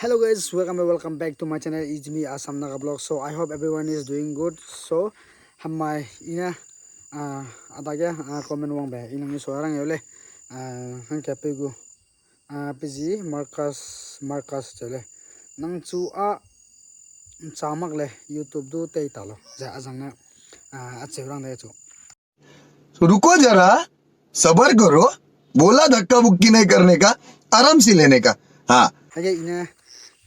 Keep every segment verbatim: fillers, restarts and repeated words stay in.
Hello guys, welcome and welcome back to my channel. It's me, Assam Naga Vlog. So I hope everyone is doing good. So, hamai ine, ah, adage, ah, comment wangbe, inang ni so rang yau le, ah, hangke pe gu, ah, pe zi Marcus, Marcus cheu le. Nang chu a, ncha mak le, YouTube du tei ta lo, ze azang ne, ah, acheu rang de chu. तो रुको जरा, सबर करो, बोला धक्का मुक्की नहीं करने का, आराम से लेने का। हाँ। Hage ine,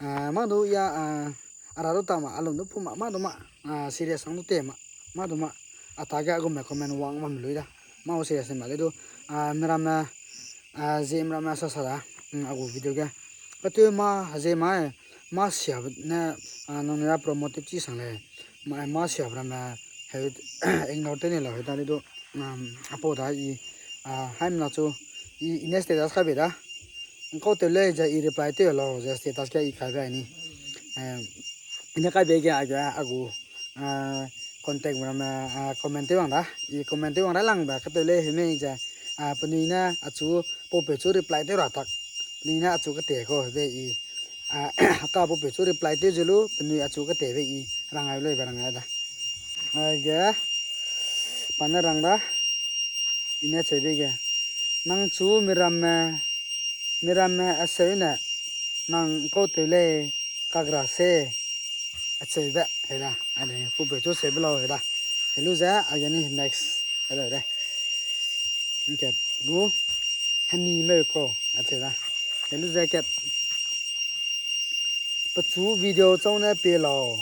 ah, ma du ya, ah, ara du ta ma, alum du pu ma, ma du ma, ah, serious ang du te ma, ma du ma, atage agume comment wang ma lui da, ma u serious ma le du, ah, meramme, ah, ze meramme sa sa da, mm, agu video ge. Katu ma, ze ma, ma sia ne, ah, nang ne promote chi sang le, ma, ma sia ramme, he, ignore te ne la, he da le du, um, apo da i, ah, haimna chu, i, ine status ka be da. Ngkau te le ze i reply te lo, ze status ke i kai be ni. Eh, ine kai be ge a ge agu, ah, contact ramme, ah, comment te wang da. I comment te wang da lang ba, katu le he me ze, ah, penui ne achu pau pe chu reply te ra tak. Penui ne achu kate ko be i. Ah, ka pau pe chu reply te ze lu, penui achu kate be i. Rang ai loi ba rang ai da. Ai ge, pa ne rang da. Ine cheu be ge. Nang chu meramme, meramme aseu ne, nang kau teu lei kagra se, acheu be, he da, ane, pu pe chu seu be lau, he da. He lu ze, a ge ni next, he da de. Ngke, gu, hemi meu ko, acheu da. He lu ze kat. Pechu video chau ne pe lau,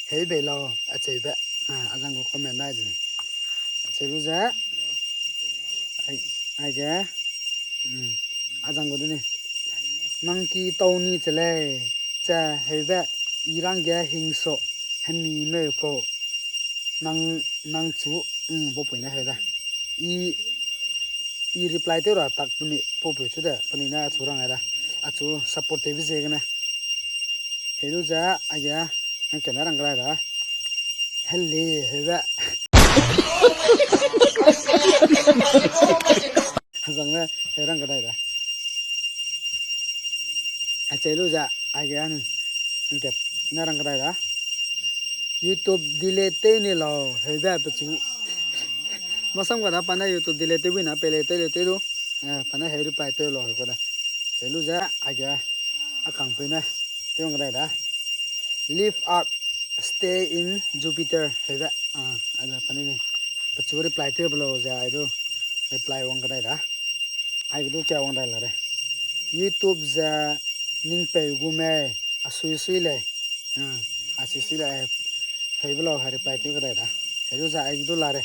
heu bei lau, acheu be. Ah, azang gu comment dai de ni. Acheu lu ze, ai, ai ge, mm, azang gu de ni. Nang ki tau ni che lei, che heu be, i rang ge hingso, hemi meu ko, nang, nang chu, mm, bo pui ne heu da. I, i reply te ra tak penui, pau pe chu de, penui ne achu rang ai da. Achu support te be ze gene. He lu ze, a ge, hangke ne rang kai da. Hele, heu be. Azang ne, he rang kai da. Acheu lu ze, a ge anu, hangke ne rang kai da. YouTube delete tew ni lau, heu be pechu. Masam ga da pa ne YouTube delete tew bui na, pele tew le tew lu. Eh, pa ne heu reply tew lau, heu ka da. Acheu lu ze, a ge, a kangpeu ne, tew wang kai da. Live up, stay in Jupiter, heu be. Ah, a da pa ne ni. Pechu reply tew be lau ze, ai du reply wang kai da. Ai du kia wang dai la re. YouTube ze ningpeu gu me, a sui sui lei. Ah, a sui sui lei, heu be lau, he reply tew kai da. He du ze ai du la re.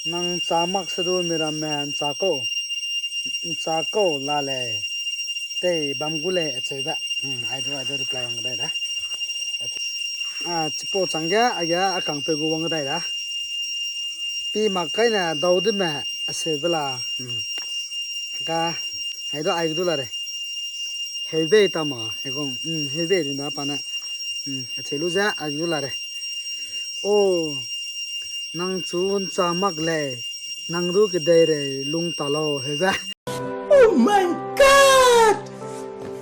Nang ncha mak se du meramme ncha kau, ncha kau la lei, tei bam gu lei, acheu be. Hmm, ai du, ai du reply wang kai da. Ah, chipau chang ge, a ge a kangpeu gu wang kai da. Pi mak kai ne dau de me, acheu be la. Hmm. Ka, ai du, ai du la re. Heu bei ta ma, he kong, mm, heu bei rin da pa ne. Mm, acheu lu ze, ai du la re. O, nang chu ncha mak lei, nang du kedei rei lung ta lau, heu be. Oh my God!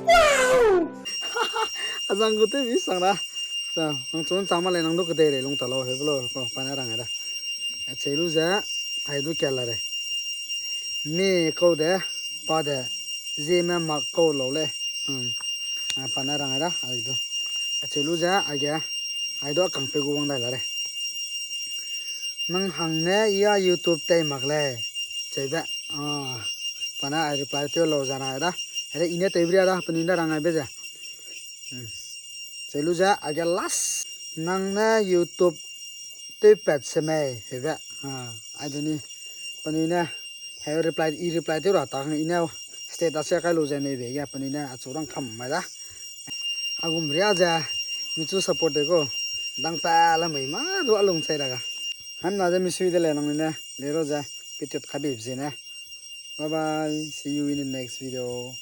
Wow! Azang gu tew bi sang da. Sa, nang chu ncha mak lei, nang du kedei rei lung ta lau, heu be lau, ko, pa ne rang ai da. Acheu lu ze, ai du kia la re. Mi kau de, pa de, zieme mak kau lau lei. Hmm. A, pa ne rang ai da, ai du. Acheu lu ze, a ge, ai du a kangpeu gu wang dai la re. Nang hang ne i a YouTube tei mak lei, cheu be. Ah, pa ne ai reply tew lau ze na ai da. Are i ne tew bria da, penui ne rang ai be ze. Hmm. Cheu lu ze, a ge last. Nang ne YouTube tewpat semei, heu be. Ah, ai du ni. Penui ne, heu reply, i reply tew ra ta hang i ne status sia kai lu ze neu be ge, penui ne achu rang kam mai da. Agum ria ze, mi chu support de ko. Dang pa la mei ma du a lung chai da ga. Haimna ze misui de lei nangnui ne, le ro ze, pitut ka bip ze ne. Bye bye, see you in the next video.